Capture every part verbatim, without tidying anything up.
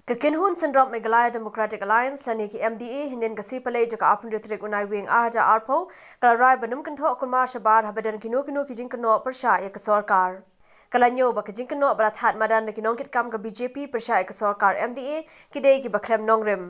Ka kynhun synrop Meghalaya Democratic Alliance lane ki M D A hynnin ka sngi Palei jong ka arphew tarik u Naiwieng arhajar arphew ka la rai ban ym kynthoh kulmar shabar haba don kino kino ki jingkynnoh pyrshah ïa ka sorkar. Ka la ñiew ba ki jingkynnoh ba la thad madan da ki nongkitkam ka B J P pyrshah ïa ka sorkar M D A ki dei kiba khlem nongrim.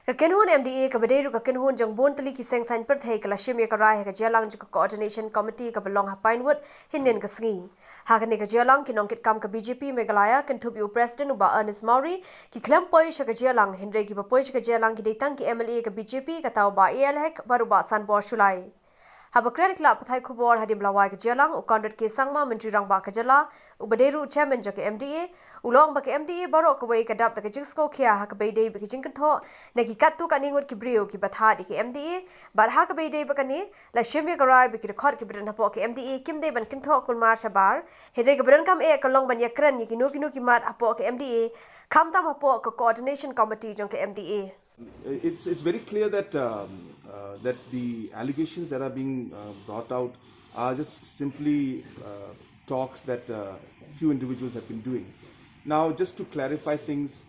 Ka kynhun M D A kaba dei ruh ka kynhun jong bun tylli ki seng saiñ pyrthei ka la shim ïa ka rai ha ka jingïalang jong ka Coordination Committee kaba long ha Pinewood hynnin ka sngi. Ha kane ka jingïalang ki nongkitkam ka B J P Meghalaya kynthup ïa u President u Bah Ernest Mawrie ki khlem poi sha ka jingïalang, hynrei kiba poi sha ka jingïalang ki dei tang ki M L A ka B J P, kata u Bah A L Hek bad u Bah Sanbor Shullai. Haba kren ha ki lad pathai khubor hadien ba la wai ka jingïalang, u Conrad K Sangma, Myntri Rangbah ka jylla, uba dei ruh u Chairman jong ka M D A, u la ong ba ka M D A baroh kawei ka dap da ka jingsngewkhia ha kaba ïadei bad ki jingkynthoh na ki katto katne ngut ki briew kiba thad ïa ka M D A, bad ha kaba ïadei bad kane la shim ïa ka rai ba ki dkhot kiba don hapoh ka M D A kim dei ban kynthoh kulmar shabar, hynrei kaba donkam eh ka long ban ïakren ïa kino kino ki mat hapoh ka M D A, khamtam hapoh ka Coordination Committee jong ka M D A. It's, it's very clear that, um, uh, that the allegations that are being uh, brought out are just simply uh, talks that uh, few individuals have been doing. Now, just to clarify things,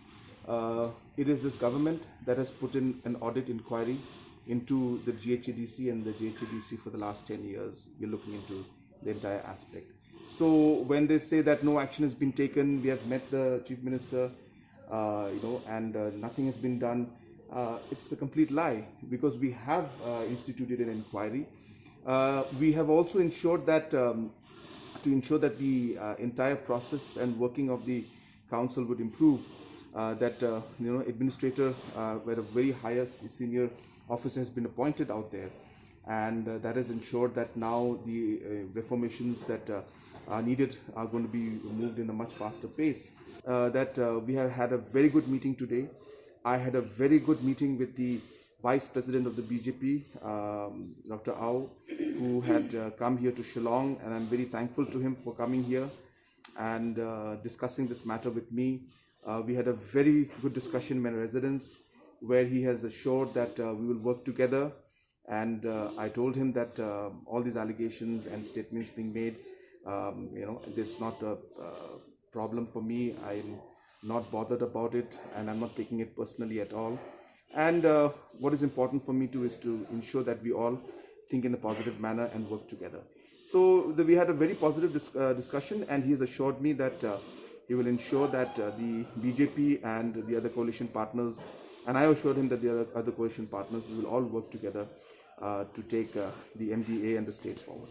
uh, it is this government that has put in an audit inquiry into the G H A D C and the G H A D C for the last ten years. We're looking into the entire aspect. So when they say that no action has been taken, we have met the Chief Minister, uh, you know, and uh, nothing has been done, uh, it's a complete lie, because we have uh, instituted an inquiry. Uh, we have also ensured that, um, to ensure that the uh, entire process and working of the council would improve, uh, that, uh, you know, administrator uh, where a very highest senior officer has been appointed out there, and uh, that has ensured that now the uh, reformations that uh, are needed are going to be moved in a much faster pace. Uh, that uh, we have had a very good meeting today. I had a very good meeting with the vice president of the B J P, um, Doctor Ao, who had uh, come here to Shillong, and I'm very thankful to him for coming here and uh, discussing this matter with me. Uh, we had a very good discussion in my residence, where he has assured that uh, we will work together. And uh, I told him that uh, all these allegations and statements being made, um, you know, it's not a uh, problem for me. I'm not bothered about it, and I'm not taking it personally at all. And uh, what is important for me too is to ensure that we all think in a positive manner and work together. So the, we had a very positive dis- uh, discussion, and he has assured me that uh, he will ensure that uh, the B J P and the other coalition partners, and I assured him that the other, other coalition partners, we will all work together uh, to take uh, the M D A and the state forward.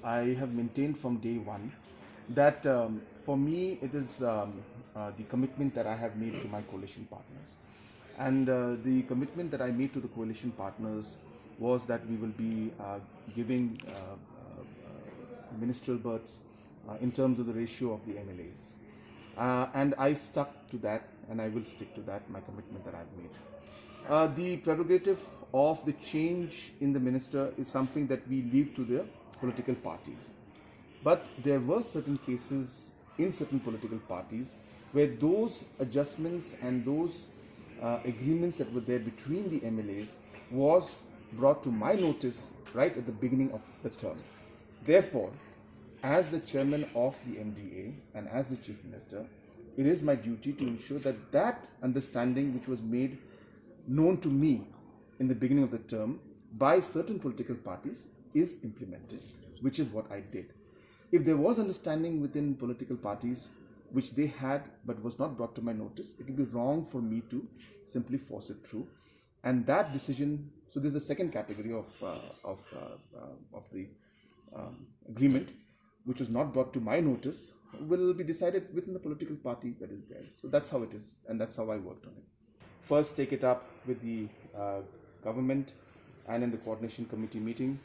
I have maintained from day one that um, for me it is um, uh, the commitment that I have made to my coalition partners. And uh, the commitment that I made to the coalition partners was that we will be uh, giving uh, uh, uh, ministerial berths uh, in terms of the ratio of the M L As. Uh, and I stuck to that, and I will stick to that, my commitment that I've made. Uh, the prerogative of the change in the minister is something that we leave to the political parties. But there were certain cases in certain political parties where those adjustments and those uh, agreements that were there between the M L As was brought to my notice right at the beginning of the term. Therefore, as the chairman of the M D A and as the chief minister, it is my duty to ensure that that understanding which was made known to me in the beginning of the term by certain political parties is implemented, which is what I did. If there was understanding within political parties which they had but was not brought to my notice, it would be wrong for me to simply force it through. And that decision, so this is the second category of, uh, of, uh, uh, of the um, agreement, which was not brought to my notice, will be decided within the political party that is there. So that's how it is, and that's how I worked on it. First, take it up with the uh, government and in the coordination committee meeting.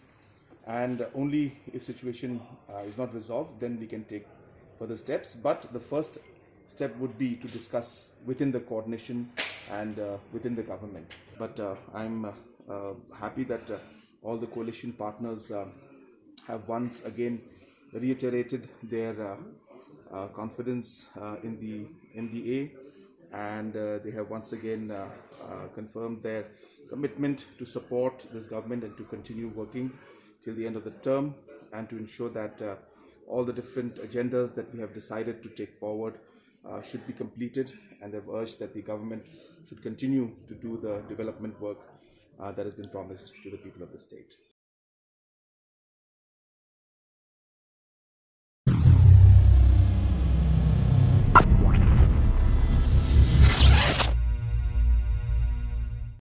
And only if situation uh, is not resolved, then we can take further steps. But the first step would be to discuss within the coordination and uh, within the government. But uh, I'm uh, uh, happy that uh, all the coalition partners uh, have once again reiterated their uh, uh, confidence uh, in the M D A, and uh, they have once again uh, uh, confirmed their commitment to support this government and to continue working till the end of the term, and to ensure that uh, all the different agendas that we have decided to take forward uh, should be completed, and they've urged that the government should continue to do the development work uh, that has been promised to the people of the state.